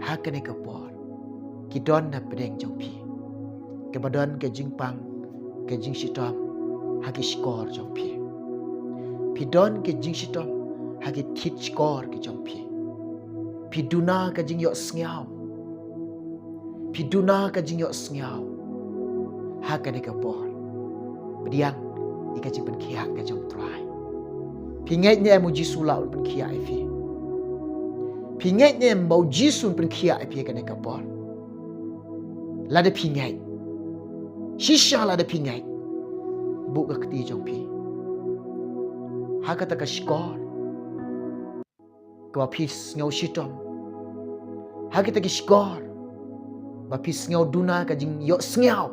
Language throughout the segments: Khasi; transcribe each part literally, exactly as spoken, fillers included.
ha kane ka por, ki don na pdeng jong phi, kaba don ka jingpang, ka jingshitom ha ki shkor jong phi. Phi don ka jingshitom ha ki thied shkor ki jong phi. Phi duna ka jingïohsngew. Phi duna ka jingïohsngew ha kane ka por. Pdiang ïa ka jingpynkhiah ka jong U Trai. Phi ngeit ne em U Jisu u lah un pynkhiah ïa phi? Phi ngeit ne em ba U Jisu un pynkhiah ïa phi ha kane ka por? Lada phi ngeit, shisha lada phi ngeit, buh ka kti jong phi ha kata ka shkor kaba phi sngew shitom, ha kita ki shkor ba phi sngew duna ka jingïohsngew,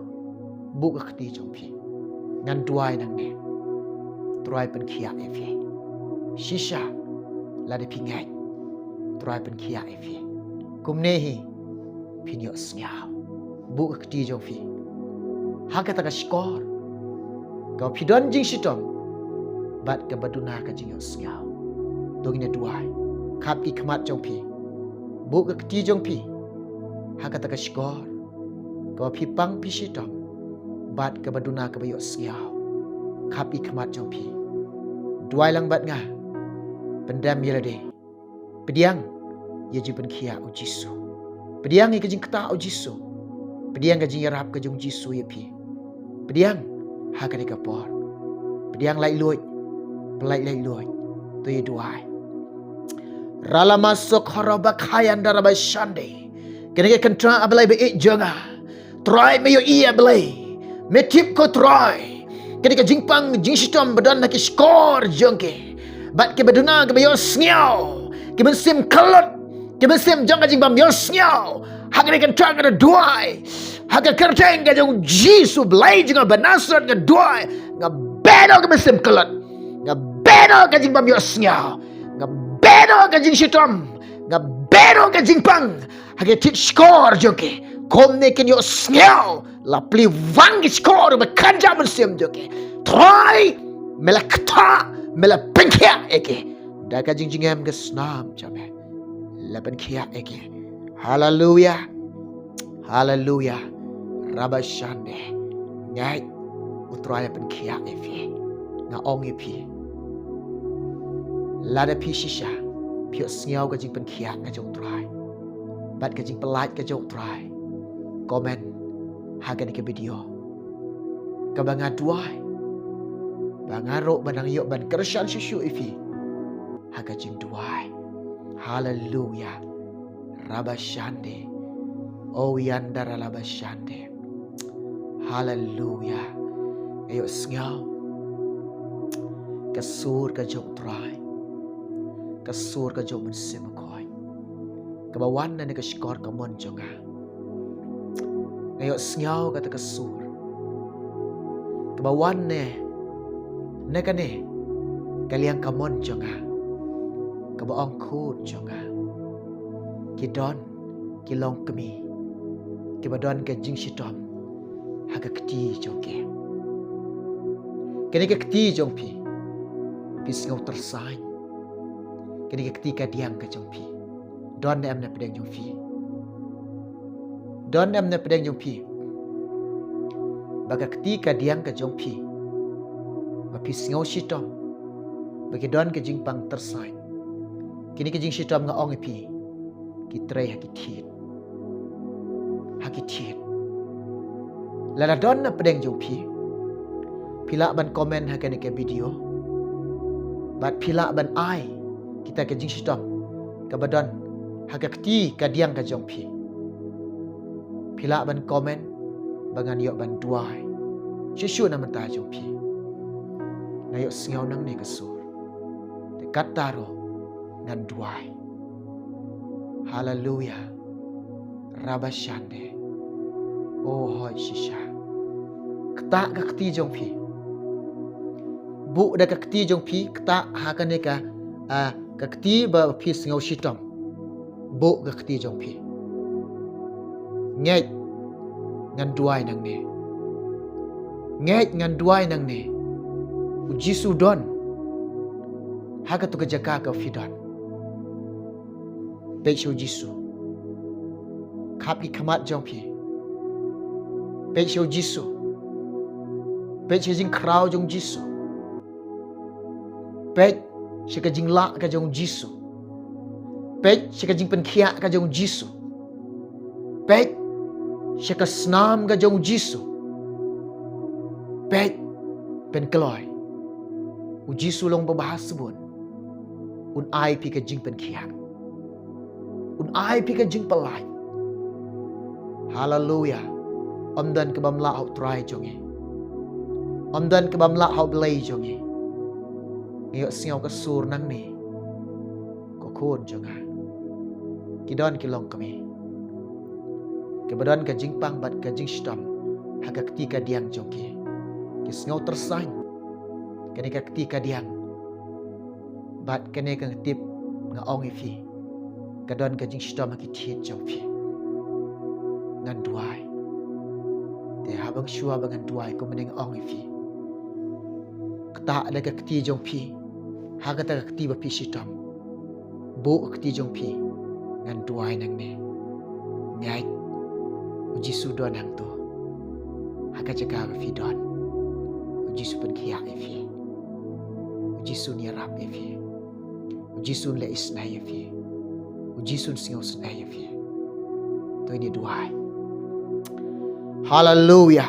buh ka kti jong phi. Ngan duwai nangne, U Trai pynkhiah ïa phi. Shisha lada phi ngeit, U Trai pynkhiah ïa phi. Kumne hi phin ïohsngew. Buh ka kti jong phi ha kata ka shkor kaba phi don jingshitom bad kaba duna ka jingïohsngew. To ngin ïa duwai. Khap ki khmat jong phi. Buh ka kti jong phi ha kata ka shkor kaba phi pang phi shitom bad kaba duna kaba ïohsngew. Khap ki khmat jong phi. Duwai lang bad nga. Pyndem ïa lade. Pdiang ïa ka jingpynkhiah U Jisu. Pdiang ïa ka jingktah U Jisu. Pdiang ka jingïarap ka jong U Jisu ïa phi. Pdiang ha kane ka por. Pdiang laitluid, pyllait laitluid. To ïa duwai. Ralama sokharaba khayan daraba shande. Kane ka kynta, A Blei ba ïeit jong nga. Trai, me ïohi, A Blei. Me tip, ko Trai, kane ka jingpang jingshitom ba don ha ki shkor jong ki, bad kiba duna kiba ïohsngew, ki mynsiem kyllut, ki mynsiem jong ka jingbymïohsngew. Ha kane ka kynta nga duwai, ha ka kyrteng ka jong U Jisu Blei jong nga ba Nasaret nga duwai. Nga beh noh ka mynsiem kyllut. Nga beh noh ka jingbymïohsngew. Nga beh noh ka jingshitom. Nga beh noh ka jingpang ha ki thied shkor jong ki. Kumne kin ïohsngew la plie wang ki shkor ba kynja mynsiem jong ki. Trai, me la ktah, me la pynkhiah ïa ki da ka jingjngem ka snam jong me. La pynkhiah ïa ki. Haleluya. Haleluya. Raba shande. Ngeit, U Trai la pynkhiah ïa phi. Nga ong ïa phi, lada phi shisha phi ïohsngew ka jingpynkhiah ka jong U Trai bad ka jingpyllait ka jong U Trai, comment ha kane ka video kaba nga duwai ba nga ruh ba nang ïoh ban kyrshan shuh shuh ïa phi ha ka jingduwai. Haleluya. Raba shande. O yandara laba shande. Haleluya. Nga ïohsngew ka sur ka jong U Trai, ka sur ka jong U Mynsiem Bakhuid kaba wan na kane ka shkor kamon jong nga. Nga ïohsngew kata ka sur kaba wan ne, ne kane ka liang kamon jong nga, kaba ong, khun jong nga, ki don ki longkmie kiba don ka jingshitom ha ka kti jong ki. Kane ka kti jong phi, phi sngew tyrsain? Kane ka kti kadiang ka jong phi, don ne em na pdeng jong phi? Don ne em na pdeng jong phi ba ka kti kadiang ka jong phi, ba phi sngew shitom, ba ki don ka jingpang tyrsain? Kine ki jingshitom nga ong ïa phi, ki trei ha ki thied. Ha ki thied. Lada don na pdeng jong phi, phi lah ban comment ha kane ka video bad phi lah ban ai kita ka jingshitom kaba don ha ka kti kadiang ka jong phi. Phi lah ban comment ba ngan ïoh ban duwai shuh shuh na bynta jong phi. Nga ïohsngew nangne ka sur, te katta ruh ngan duwai. Haleluya. Raba shande. O hoi shisha. Ktah ka kti jong phi. Buh da ka kti jong phi, ktah ha kane ka, ah, ka kti ba phi sngew shitom. Buh ka kti jong phi. Ngeit, ngan duwai nangne. Ngeit, ngan duwai nangne. U Jisu don ha katu ka jaka ka phi don. Peit sha U Jisu. Hap ki khmat jong phi. Peit sha u Jisu. Peit sha ka jingkhraw jong u Jisu. Peit sha ka jinglah ka jong u Jisu. Peit sha ka jingpynkhiah ka jong u Jisu. Peit sha ka snam ka jong u Jisu. Peit, pynkloi. U Jisu long ba bha sbun. Un ai phi ka jingpynkhiah. Un ai phi ka jingpyllait. Haleluya. Ym don kaba ym lah ha u Trai jong ngi. Ym don kaba ym lah ha u Blei jong ngi. Ngi ïohsngew ka sur nangne. Ko khun jong nga. Ki don ki longkmie kiba don ka jingpang bad ka jingshitom ha ka kti kadiang jong ki. Ki sngew tyrsain. Kane ka kti kadiang. Bad kane ka nga tip nga ong ïa phi. Ka don ka jingshitom ha ki thied jong phi. Ngan duwai. Te haba nga shuwa ba ngan duwai kumne nga ong ïa phi. Ktah da ka kti jong phi. Ha kata ka kti ba phi shitom. Buh ka kti jong phi. Ngan duwai nangne. Ngeit. U Jisu don hangto. Ha ka jaka ba phi don. U Jisu pynkhiah ïa phi. U Jisu un ïarap ïa phi. U Jisu un leh isynei ïa phi. U Jisu un sngewsynei ïa phi. To ngin duwai. Haleluya.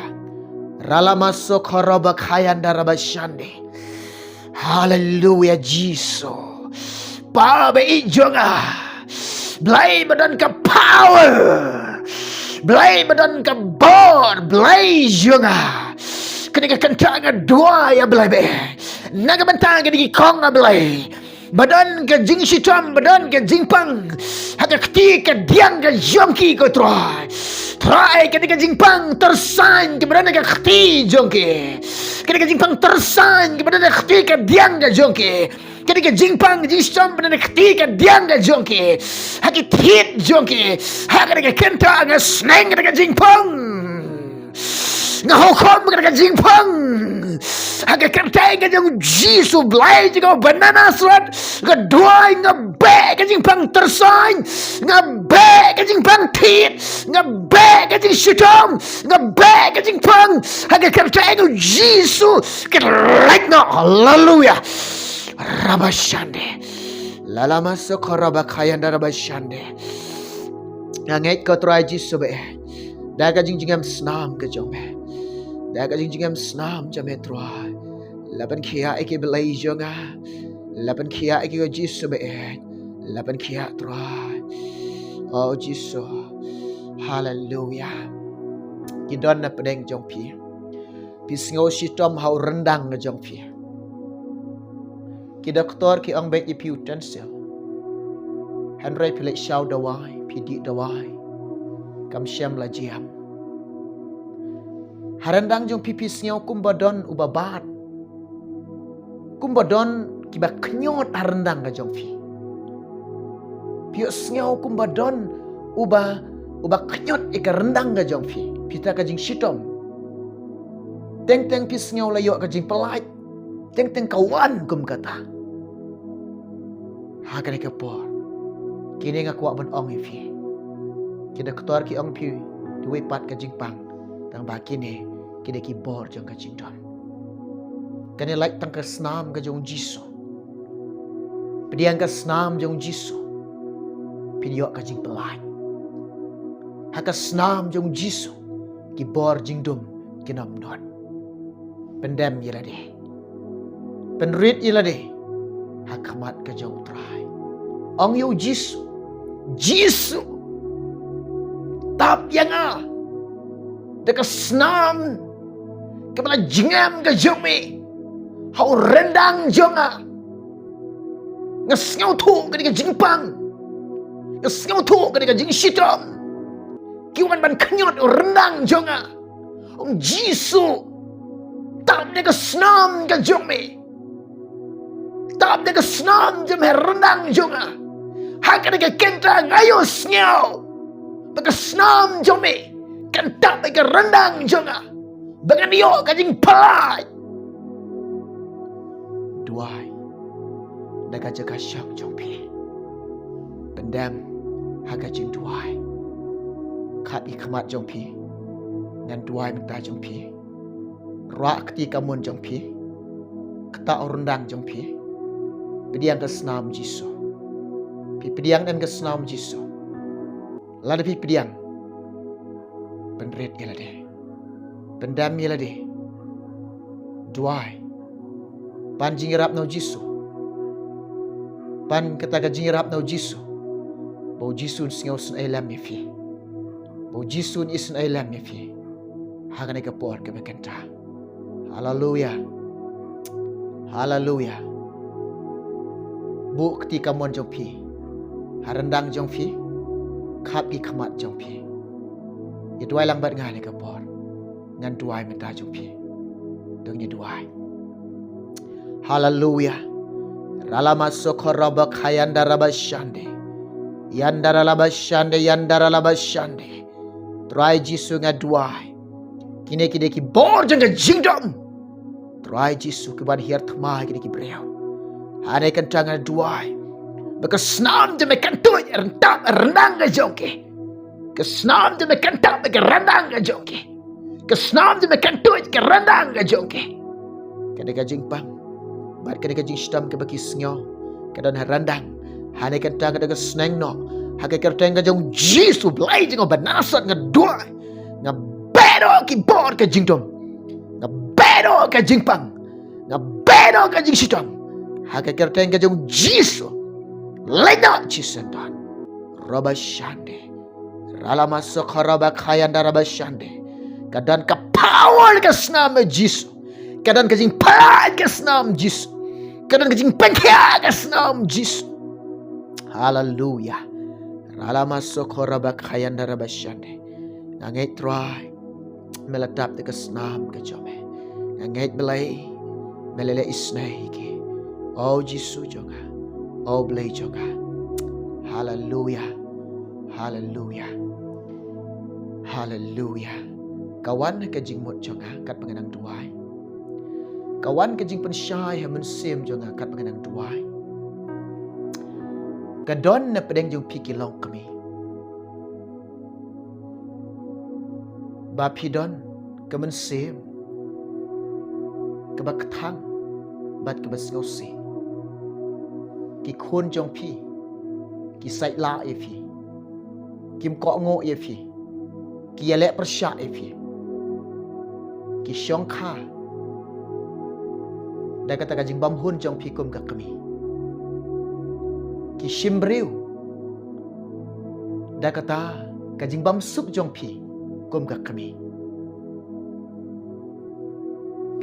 Ralamaso koroba kayanda rabashande. Haleluya Jisu. Baba i jong nga. Blei ba don ka power. Blei ba don ka bor. Blei jong nga. Kane ka kynta nga duwai ïa Blei ba. Na ka bynta kane ki kong a Blei. Ba don ka jingshitom, ba don ka jingpang. Ha ka kti kadiang ka jong ki ko Trai. Trai kane ka jingpang tyrsain kaba don ha ka kti jong ki. Kane ka jingpang tyrsain kaba don ha ka kti kadiang ka jong ki. Kane ka jingpang jingshitom ba don ha ka kti kadiang ka jong ki. Ha ki thied jong ki. Ha kane ka kynta nga sneng kane ka jingpang. Nga hukum kata ka jingpang. Ha ka kyrteng ka jong u Jisu Blei jong ka ba na Nasareth. Nga duwai nga beh ka jingpang tyrsain. Nga beh ka jingpang thied. Nga beh ka jingshitom. Nga beh ka jingpang. Ha ka kyrteng u Jisu. Ka lek nga. Haleluya. Rabashande. Lalama sokora bakayanda rabashande. Nga ngeit ko Trai Jisu ba eh. Da ka jingjingem snam ka jong me. Da ka jingjingem snam jong me Trai. La pynkhiah ïa ki Blei jong nga. La pynkhiah ïa ki ko Jisu ba eh. La pynkhiah Trai. O Jisu. Haleluya. Ki don na pdeng jong phi. Phi sngew shitom ha u ryndang ka jong phi. Ki doktor ki ong beit ïa phi u tonsil. Hynrei phi leit sha u dawai, phi dih dawai. Kam shym la jia. Ha ryndang jong phi phi sngew kumba don uba bat. Kumba don kiba khñiot ha ryndang ka jong phi. Phi ïohsngew kumba don uba, uba khñiot ïa ka ryndang ka jong phi. Phi ta ka jingshitom. Teng teng phi sngew la ïoh ka jingpyllait. Teng teng ka wan kum kata. Ha kane ka por. Kine nga kwah ban ong ïa phi. Ki doktor ki ong phi, duwai pat ka jingpang. Tang ba kine, kine ki bor jong ka jingdon. Kane lait tang ka snam ka jong u Jisu. Pdiang ka snam jong u Jisu. Phin ïoh ka jingpyllait. Ha ka snam jong u Jisu. Ki bor jingdum, kin ym don. Pyndem ïa lade. Pynrit ïa lade. Ha khmat ka jong u Trai. Ong ïa u Jisu. Jisu. Tap ïa nga. Da ka snam. Kaba la jingem ka jong me. Ha u ryndang jong nga. Nga sngewthuh ka dei ka jingpang. Nga sngewthuh ka dei ka jingshitom. Ki wan ban khñiot u ryndang jong nga. Ong Jisu. Tap da ka snam ka jong me. Tap da ka snam jong me ryndang jong nga. Ha kane ka kynta nga ïohsngew. Ba ka snam jong me. Kan tap da ka ryndang jong nga. Ba ngan ïoh ka jingpyllait. Duwai. Da ka jaka shong jong phi. Pyndem. Ha ka jingduwai. Khap ïa ka khmat jong phi. Ngan duwai mynta jong phi. Rah kti kamon jong phi. Kata u ryndang jong phi. Pdiang ka snam Jisu. Phi pdiang em ka snam Jisu. Lada phi pdiang, pynrit ïa lade. Pyndam ïa lade. Duwai. Pan jingïarap na u Jisu. Pan kata ka jingïarap na u Jisu. Ba u Jisu un sngew isynei lem ïa phi. Ba u Jisu un isynei lem ïa phi. Ha kane ka por kaba kynta. Haleluya. Haleluya. Buh kti kamon jong phi ha ryndang jong phi. Khap ki khmat jong phi. Ïa duwai lang bad nga ha kane ka por. Ngan duwai mynta jong phi. Dang ïa duwai. Haleluya. Ralama sokho raba khayanda raba shande. Yanda ralaba shande, yanda ralaba shande. Trai Jisu nga duwai. Kine ki dei ki bor jong ka jingdom. Trai Jisu ki ban hiar thma kine ki briew. Hane kynta nga duwai. Ba ka snam jong me kan tuid ryntap ryndang ka jong ki. Ka snam jong me kan tuid ka ryndang ka jong ki. Ka snam jong me kan tuid ka ryndang ka jong ki. Ka dei ka jingpang. Bad ka dei ka jingshitom kaba ki sngew. Ka don ha ryndang. Hane kynta ka dei ka sneng noh. Ha ka kyrteng ka jong Jisu Blei jong ba nasat nga duwai. Nga bedo ki bor ka jingdom. Nga bedo ka jingpang. Nga bedo ka jingshitom. Ha ka kyrteng ka jong Jisu. Leit noh Jisu don. Raba shande. Ralama sokho raba khayanda raba shande. Ka don ka power ka snam Jisu. Ka don ka jingpynlait ka snam Jisu. Ka don ka jingpynkhia ka snam Jisu. Haleluya. Ralama sokho raba khayanda raba shande. Nga ngeit Trai. Me la tap da ka snam ka jong me. Nga ngeit Blei. Me la leh isynei ïa ki. O Jisu jong nga. O Blei jong nga. Haleluya. Haleluya. Haleluya. Ka wan ka jingmut jong nga katba nga nang duwai. Ka wan ka jingpynshai ha mynsiem jong nga katba nga nang duwai. Ka don na pdeng jong phi ki longkmie. Ba phi don ka mynsiem kaba kthang bad kaba sngewsih. Ki khun jong phi ki sait lah ïa phi. Kim kohnguh ïa phi. Ki ïaleh pyrshah ïa phi. Ki shongkha da kata ka jingbymhun jong phi kum ka kmie. Ki shim briew da kata ka jingbymsuk jong phi kum ka kmie.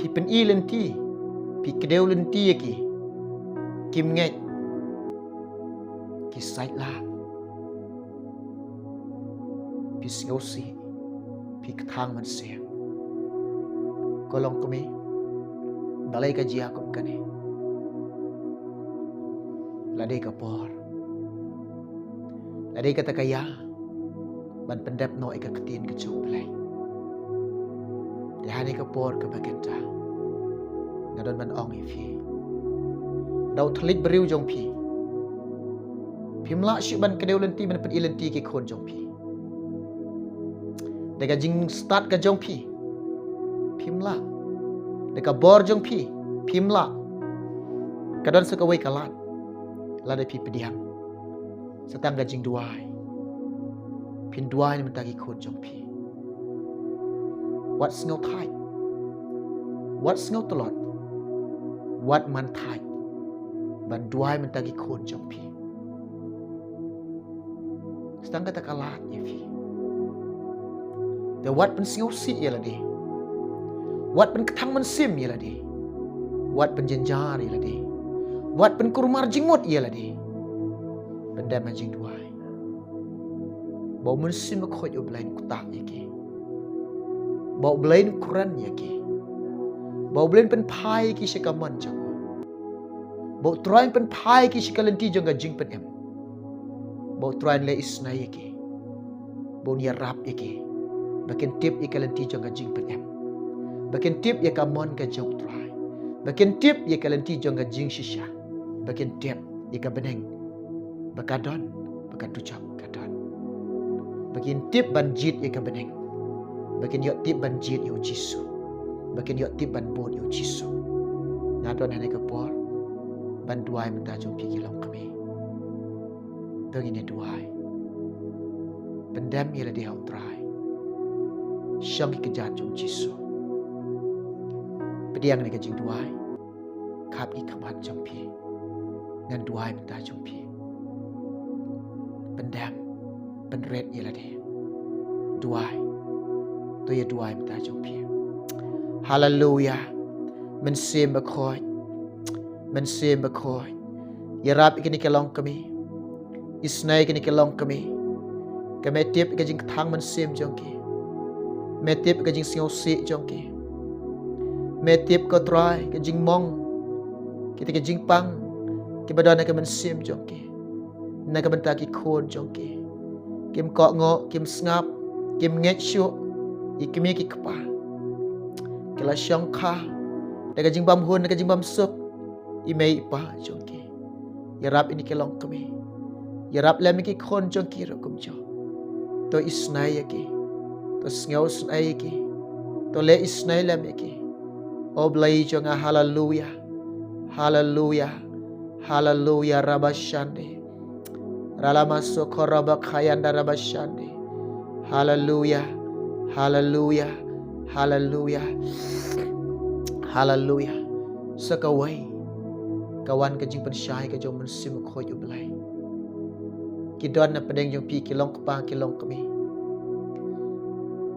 Phi pyni lynti, phi kdew lynti ïa ki. Kim ngeit. Ki sait lah. Phi sngewsih. Phi kthang mynsiem. Ko longkmie, balei ka jia kum kane? La dei ka por. La dei kata ka ïa ban pyndep noh ïa ka ktien ka jong U Blei. Te hane ka por kaba kynta nga don ban ong ïa phi, da u thylliej briew jong phi. Phim lah shuh ban kdew lynti, ban pyni lynti ki khun jong phi. Da ka jingstad ka jong phi, phim lah. Da ka bor jong phi, phim lah. Ka don sa kawei ka lad. Lada phi pdiang sa tang ka jingduwai, phin duwai na mynta ki khun jong phi. Wat sngew thait. Wat sngew tlot. Wat man thait ban duwai mynta ki khun jong phi. Sa tang kata ka lad ïa phi. Te wat pynsngewsih ïa lade. Wat pynkthang mynsiem ïa lade. Wat pynjynjar ïa lade. Wat pynkulmar jingmut ïa lade. Pyndem ha jingduwai. Ba U Mynsiem Bakhuid U Blei un ktah ïa ki. Ba U Blei un kren ïa ki. Ba U Blei un pynphai ïa ki sha ka mon jong U. Ba U Trai un pynphai ïa ki sha ka lynti jong ka jingpynim. Ba U Trai un leh isynei ïa ki. Ba un ïarap ïa ki. Ba kin tip ïa ka lynti jong ka jingpynim. Ba kin tip ïa ka mon ka jong U Trai. Ba kin tip ïa ka lynti jong ka jingshisha. Ba kin tip ïa ka bneng ba ka don, ba ka dujok ka don. Ba kin tip ban jied ïa ka bneng. Ba kin ïoh tip ban jied ïa u Jisu. Ba kin ïoh tip ban bud ïa u Jisu. Nga don ha kane ka por ban duwai mynta jong phi ki longkmie. To ngin ïa duwai. Pyndem ïa lade ha u Trai. Shong ki kjat jong u Jisu. Pdiang ïa ka jingduwai. Khap ki khmat jong phi. Ngan duwai mynta jong phi. Pyndem, pynrit ïa lade. Duwai. To ïa duwai mynta jong phi. Haleluya. Mynsiem Bakhuid. Mynsiem Bakhuid. Ïarap ïa kine ki longkmie. Isnei ïa kine ki longkmie. Ka me tip ka jingkthang mynsiem jong ki. Me tip ka jingsngewsih jong ki. Me tip ko Trai ka jingmong. Kita ka jingpang. Kiba don ha ka mynsiem jong ki. Na ka bynta ki khun jong ki. Kim kohnguh, kim sngap, kim ngeit shuh. Ïa ki kmie ki kpa. Ki la shongkha. Da ka jingbymhun, da ka jingbymsuk. I mei i pa jong ki. Ïarap ïa kine ki longkmie. Ïarap lem ïa ki khun jong ki ruh kumjuh. To isnei ïa ki. To sngewsnei ïa ki. To leh isnei lem ïa ki. O Blei jong nga, haleluya. Haleluya. Haleluya, rabashande. Ralama soko rabakayanda rabashande. Haleluya. Haleluya. Haleluya. Haleluya. Sa kawei ka wan ka jingpynshai ka jong u Mynsiem Bakhuid U Blei. Ki don na pdeng jong phi, ki longkpa, ki longkmie.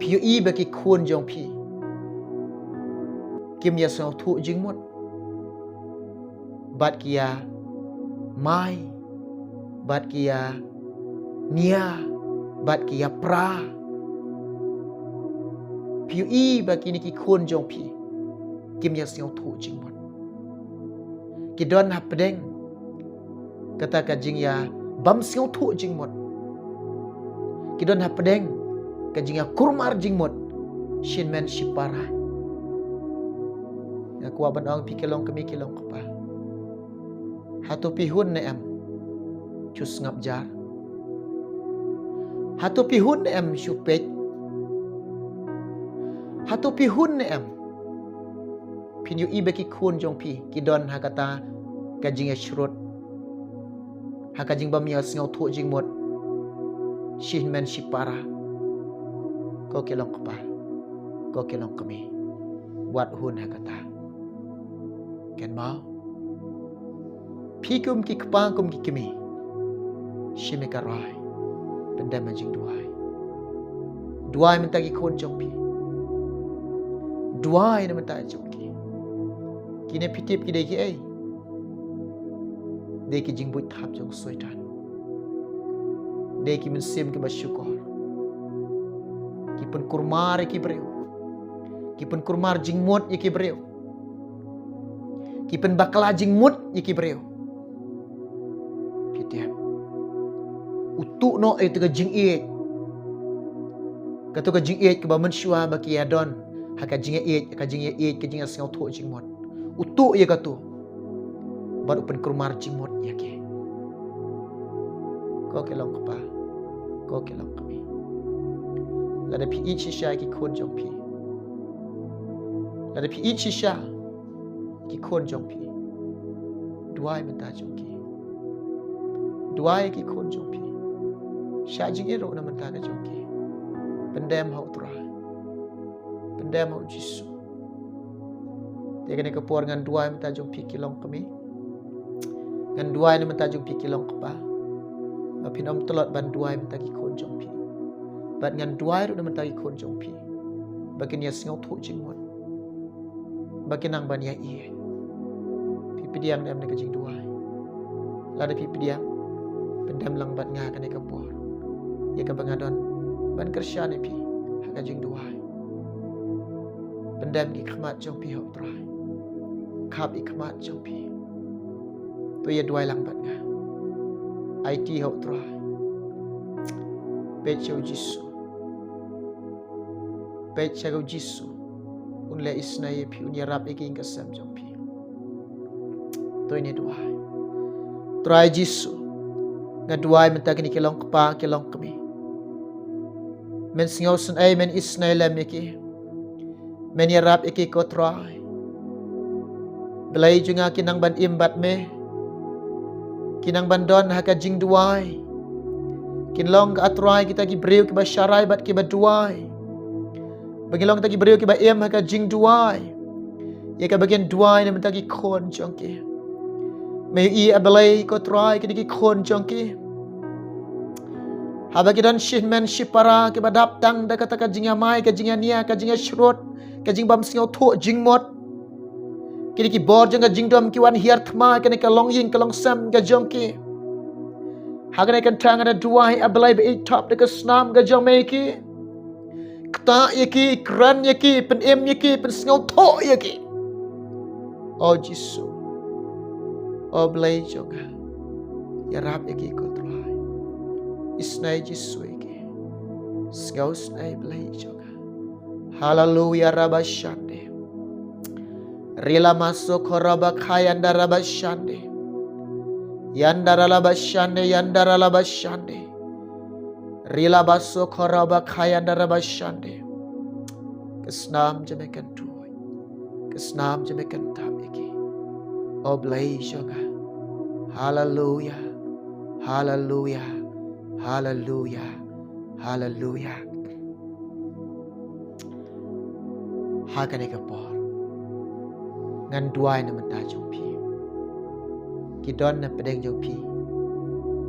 Phi ïohi ba ki khun jong phi kim ïa sngewthuh jingmut. Bad ki ïa mai, bad ki ïa nia, bad ki ïa pra. Phi ïohi ba kine ki khun jong phi kim ïa sngewthuh jingmut. Ki don ha pdeng kata ka jingïa bym sngewthuh jingmut. Ki don ha pdeng ka jingïa kurmar jingmut. Shin men shi para. Nga kwah ban ong phi ki longkmie ki longkpa. Hato phi hun ne em shu sngap jar? Hato phi hun ne em shu peit? Hato phi hun ne em? Phin ïohi ba ki khun jong phi ki don ha kata ka jingïashrut, ha ka jingbym ïa sngewthuh jingmut. Shin men shi para. Ko ki longkpa, ko ki longkmie, wat hun ha kata. Kynmaw, phi kum ki kpa kum ki kmie, shim ïa ka rai, pyndem ha jingduwai. Duwai mynta ki khun jong phi. Duwai na mynta jong ki. Kine phi tip ki dei kiei? Dei ki jingbuit thap jong Soitan. Dei ki mynsiem kiba shukor. Ki pynkurmar ïa ki briew. Ki pynkurmar jingmut ïa ki briew. Ki pynbakla jingmut ïa ki briew. Phi tip, u tuh noh ïa ka jingïeit. Kato ka jingïeit kaba mynshuwa ba ki ïa don ha ka jingïeit, ka jingïeit, ka jingïasngewthuh jingmut. U tuh ïa kato. Bad u pynkurmar jingmut ïa ki. Ko ki longkpa, ko ki longkmie, lada phi ïeit shisha ïa ki khun jong phi, lada phi ïeit shisha ïa ki khun jong phi, duwai mynta jong ki. Duwai ïa ki khun jong phi. Shah jingïeit ruh na mynta ka jong ki. Pyndem ha u Trai. Pyndem ha u Jisu. Te kane ka por ngan duwai mynta jong phi ki longkmie. Ngan duwai na mynta jong phi ki longkpa. Ba phin ym tlot ban duwai mynta ki khun jong phi. Bad ngan duwai ruh na mynta ki khun jong phi, ba kin ïa sngewthuh jingmut, ba kin nang ban ïa ïeit. Phi pdiang ne em na ka jingduwai? Lada phi pdiang, pyndem lang bad nga kane ka por, ïa kaba nga don ban kyrshan ïa phi ha ka jingduwai. Pyndem ki khmat jong phi ha u Trai. Khap ki khmat jong phi. To ïa duwai lang bad nga. Aiti ha u Trai. Peit sha u Jisu. Peit sha u Jisu. Un leh isnei ïa phi, un ïarap ïa ki ïing ka sem jong phi. To ngin ïa duwai. Trai Jisu, nga duwai mynta kine ki longkpa ki longkmie. Men sngewsynei, men isynei lem ïa ki. Men ïarap ïa ki ko Trai. Blei jong nga, ki nang ban im bad me. Ki nang ban don ha ka jingduwai. Kin long ko Trai kita ki briew kiba sharai bad kiba duwai. Ba ngin long kita ki briew kiba im ha ka jingduwai ïa kaba kin duwai na bynta ki khun jong ki. Me ïohi A Blei ko Trai, kine ki khun jong ki, haba ki don shi hynmen shi para kiba dap tang da kata ka jingïamai, ka jingïania, ka jingïashrut, ka jingbym sngewthuh jingmut. Kine ki bor jong ka jingdum ki wan hiar thma kane ka longïing ka longsem ka jong ki. Ha kane ka kynta nga da duwai A Blei ba ïeit thap da ka snam ka jong me ïa ki. Ktah ïa ki, kren ïa ki, pynim ïa ki, pynsngewthuh ïa ki. O Jisu. O Blei jong nga. Ïarap ïa ki ko Trai. Isynei Jisu ïa ki. Sngewsynei Blei jong nga. Haleluya, rabashande. Rila maso koraba kayanda rabashande. Yandara labashande, yandara labashande. Rila baso koraba kayanda rabashande. Ka snam jong me kan tuid. Ka snam jong me kan tap ïa ki. O Blei jong nga. Haleluya. Haleluya. Haleluya. Haleluya. Ha kane ka por ngan duwai na bynta jong phi. Ki don na pdeng jong phi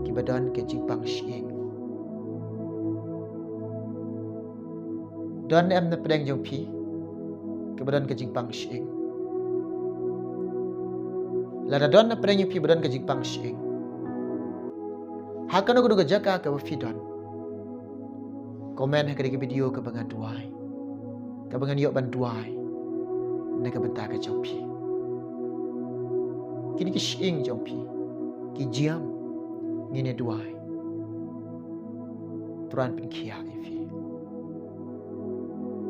kiba don ka jingpang shyieng. Don em na pdeng jong phi kiba don ka jingpang shyieng? Lada don na pdeng jong phi ba don ka jingpang shyieng, ha kano kano ka jaka kaba phi don, comment ha kane ka video kaba ngan duwai, kaba ngan ïoh ban duwai na ka bynta ka jong phi. Kine ki shyieng jong phi ki jia, ngin ïa duwai. Trai un pynkhiah ïa phi.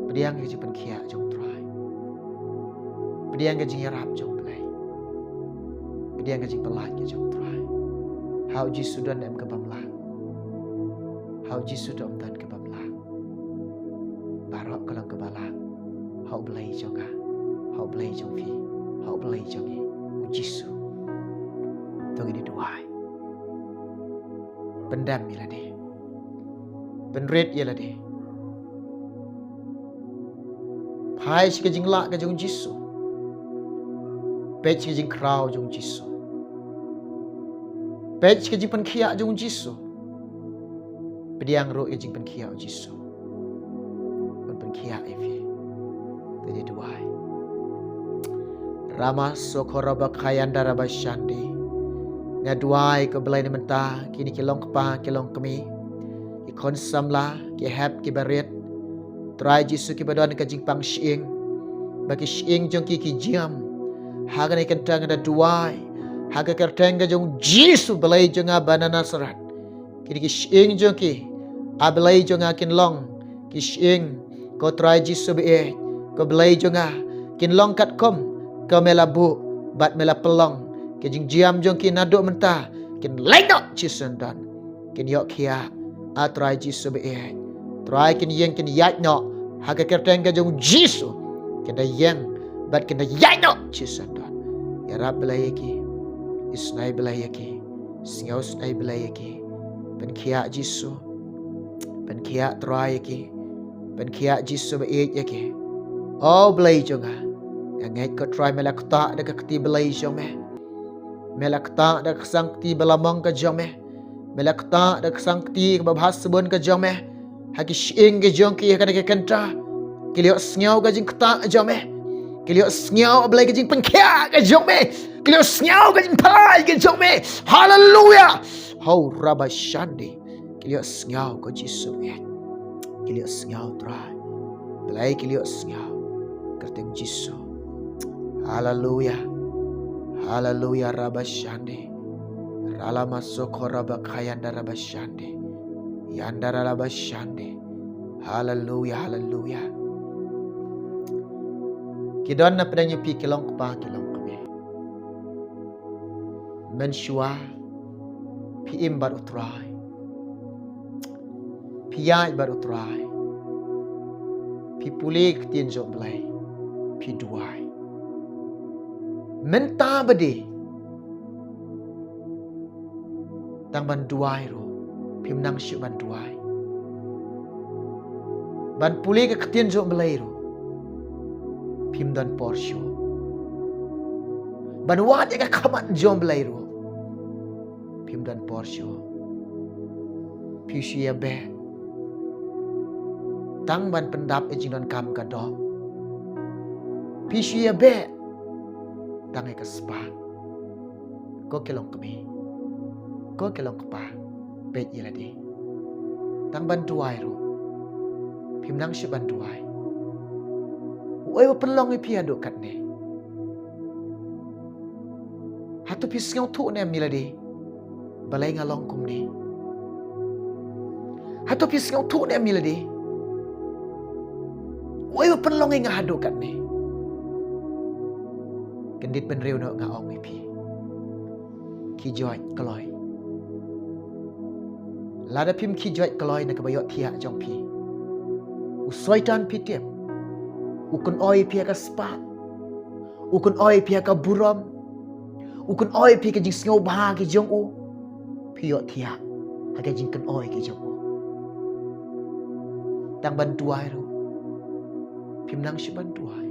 Pdiang ka jingpynkhiah jong Trai. Pdiang ka jingïarap jong Blei. Pdiang ka jingpyllait ka jong Trai. Ha u Jisu don em ka bym lah? Ha u Jisu don em ka bym lah? Baroh ka long kaba lah ha u Blei jong nga, ha u Blei jong phi, ha u Blei jong ngi, u Jisu. To ngin ïa duwai. Pyndem ïa lade. Pynrit ïa lade. Phai sha ka jinglah ka jong u Jisu. Peit sha ka jingkhraw jong u Jisu. Peit sha ka jingpynkhiah jong u Jisu. Pdiang ruh ïa ka jingpynkhiah u Jisu. Ban pynkhiah ïa phi. Te duwai. Rama sokoro bakayanda rabashandi. Nga duwai ko Blei na mynta kine ki long kpa ki long kmie, ki khun samla, ki hep ki barit, Trai Jisu, kiba don ka jingpang shyieng, ba ki shyieng jong ki ki jia. Ha kane ka kynta nga da duwai ha ka kyrteng ka jong u Jisu Blei jong nga ba na Nasareth. Kine ki shyieng jong ki, A Blei jong nga, kin long ki shyieng, ko Trai Jisu baieit, ko Blei jong nga, kin long katkum ka me la buh bad me la pynlong. Ki jingjia jong ki naduh mynta kin leit noh shisyndon. Kin ïoh khiah, A Trai Jisu baieit. Trai, kin ïeng kin ïaid noh ha ka kyrteng ka jong u Jisu. Kin da ïeng bad kin da ïaid noh shisyndon. Ïarap Blei ïa ki. Isynei Blei ïa ki. Sngewsynei Blei ïa ki. Pynkhiah Jisu. Pynkhiah Trai ïa ki. Pynkhiah Jisu baieit ïa ki. O Blei jong nga, nga ngeit ko Trai me la ktah da ka kti Blei jong me. Me la ktah da ka ksang kti ba la mong ka jong me. Me la ktah da ka ksang kti kaba bha sbun ka jong me. Ha ki shyieng ka jong ki ha kane ka kynta, ki la ïohsngew ka jingktah ka jong me. Ki la ïohsngew, A Blei, ka jingpynkhiah ka jong me. Ki la ïohsngew ka jingpyllait ka jong me. Haleluya. Hau rabashandi. Ki la ïohsngew ko Jisu baieit. Ki la ïohsngew Trai. Blei, ki la ïohsngew. Kyrteng Jisu. Haleluya. Haleluya rabashandi. Rala masoko rabakayanda rabashandi. Yanda rabashandi. Haleluya, haleluya. Ki don na pdeng jong phi ki long kpa ki long kmie. Mynshuwa phi im bad u Trai. Phi ïaid bad u Trai. Pule ka ktien jong U Blei, phi duwai. Mynta bad dei, tang ban duwai ruh, phim nang shuh ban duwai. Ban pule ka ktien jong U Blei ruh, phim don por shuh. Ban wad ïa ka khmat jong U Blei ruh, phim don por shuh. Phi shu ïa beh tang ban pyndap ïa ka jingdonkam ka doh. Phi shu ïa beh tang ïa ka spah. Ko ki longkmie, ko ki longkpa, peit ïa lade. Tang ban duwai ruh, phim nang shuh ban duwai. Uei uba pynlong ïa phi haduh katne? Hato phi sngewthuh ne em ïa lade, balei nga long kumne? Hato phi sngewthuh ne em ïa lade, uei uba pynlong ïa nga haduh katne? Kyndit bynriew noh, nga ong ïa phi, khie joit kloi. Lada phim khie joit kloi na kaba ïohthiah jong phi, u Soitan, phi tip, u kynoi ïa phi ha ka spah, u kynoi ïa phi ha ka burom, u kynoi ïa phi ha ka jingsngewbha ki jong u. Phi ïohthiah ha ka jingkynoi ki jong u. Tang ban duwai ruh, phim nang shuh ban duwai.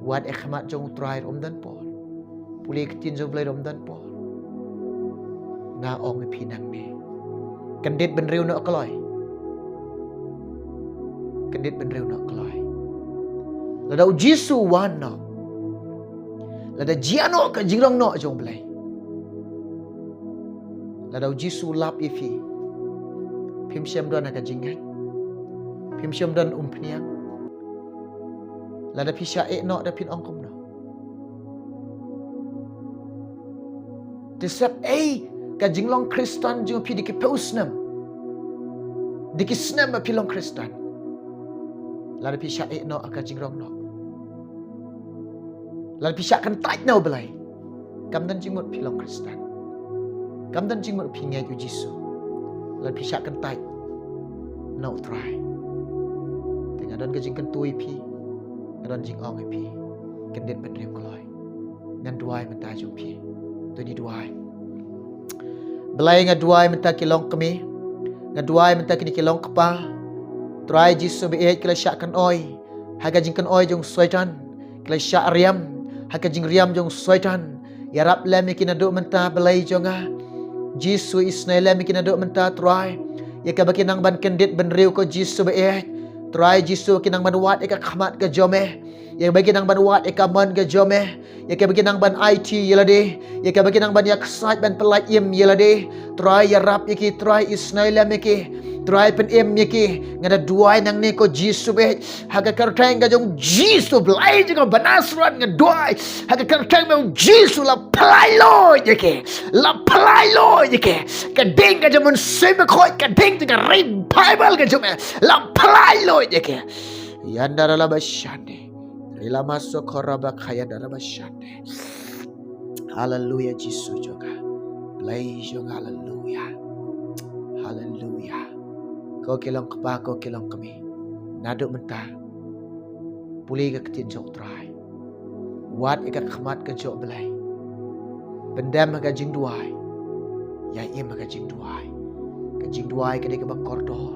Wad ïa ka khmat jong U Trai ruh ym don por. Pule ka ktien jong U Blei ruh ym don por. Nga ong ïa phi nangne, kyndit bynriew noh kloi. Kyndit bynriew noh kloi. Lada U Jisu u wan noh, lada jia noh ka jingrong noh jong U Blei, lada U Jisu u lap ïa phi, phim shym don ha ka jingngeit, phim shym don umphniang. Lada phi shah ïeh noh, da phin ong kumno? Te sep ei ka jinglong Khristan jong phi da ki phew snem, da ki snem ba phi long Khristan, lada phi shah ïeh noh ha ka jingrong noh, lada phi shah kyntait na U Blei, kam don jingmut phi long Khristan. Kam don jingmut phi ngeit U Jisu lada phi shah kyntait na U Trai. Te nga don ka jingkyntu ïa phi, nga don jingong ïa phi, kyndit bynriew kloi. Ngan duwai mynta jong phi. To ngin duwai. Blei, nga duwai mynta ki longkmie, nga duwai mynta kine ki longkpa. Trai Jisu baieit, ki la shah kynoi ha ka jingkynoi jong u Soitan, ki la shah riam ha ka jingriam jong u Soitan. Ïarap lem ïa ki naduh mynta, Blei jong nga. Jisu, isynei lem ïa ki naduh mynta Trai, ïa kaba ki nang ban kyndit bynriew, ko Jisu baieit. Trai Jisu, ki nang ban wad ïa ka khmat ka jong me, ïa kaba ki nang ban wad ïa ka mon ka jong me, ïa kaba ki nang ban aiti ïa lade, ïa kaba ki nang ban ïa ksaid ban pyllait im ïa lade. Trai, ïarap ïa ki Trai, isynei lem ïa ki Trai, pynim ïa ki. Nga da duwai nangne ko Jisu baieit, ha ka kyrteng ka jong u Jisu Blei jong ka ba Nasareth nga duwai, ha ka kyrteng jong u Jisu, la pynlait lut ïa ki, la pynlait lut ïa ki. Ka ding ka jong u Mynsiem Bakhuid, ka ding jong ka revival ka jong me, la pynlait lut ïa ki. Yandara la ba shande. Rilama sokoraba kaya daraba shande. Haleluya, Jisu jong nga. Blei jong nga, haleluya. Haleluya. Ko ki longkpa, ko ki longkmie, naduh mynta, pule ka ktien jong u Trai. Wad ïa ka khmat ka jong u Blei. Pyndem ha ka jingduwai. Ïa im ha ka jingduwai. Ka jingduwai ka dei kaba kordor.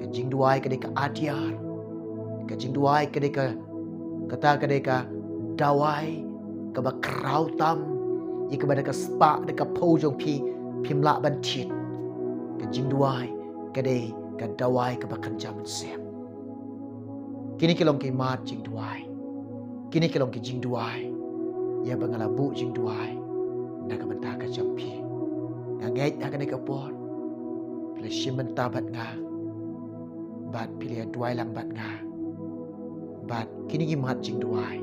Ka jingduwai ka dei ka atiar. Ka jingduwai ka dei ka, kata ka dei ka dawai kaba khraw tam, ïa kaba da ka spah da ka phew jong phi phim lah ban thied. Ka jingduwai ka dei ka dawai kaba kynja mynsiem. Kine ki long ki mat jingduwai. Kine ki long ki jingduwai ïa ba nga la buh jingduwai na ka bynta ka jong phi. Nga ngeit ha kane ka por phi la shim bynta bad nga, bad phi la duwai lang bad nga. Bad kine ki mat jingduwai,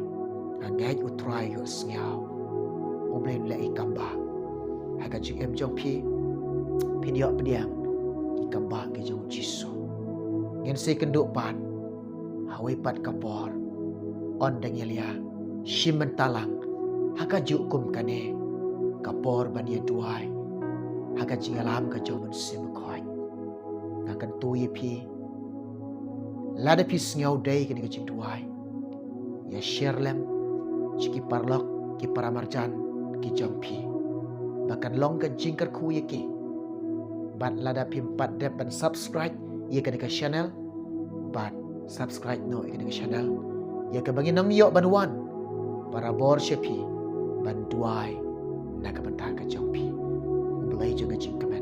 nga ngeit u Trai u sngew. U Blei un leh i kam ba ha ka jingim jong phi, phin ïoh pdiang i kam ba ka jong u Jisu. Ngin sa ïakynduh pat ha kawei pat ka por. Yn da ngi la shim bynta lang ha kajuh kum kane ka por ban ïa duwai ha ka jingïalam ka jong u Mynsiem Bakhuid. Nga kyntu ïa phi, Lada phi sngew dei kane ka jingduwai, ïa share lem sha ki paralok, ki paramarjan ki jong phi, ba kan long ka jingkyrkhu ïa ki. Bad lada phim pat dep ban subscribe ïa kane ka channel, bad subscribe noh ïa kane ka channel, ïa kaba ngin nang ïoh ban wan barabor sha phi ban duwai na ka bynta ka jong phi. U Blei jong ka jingkyrkhu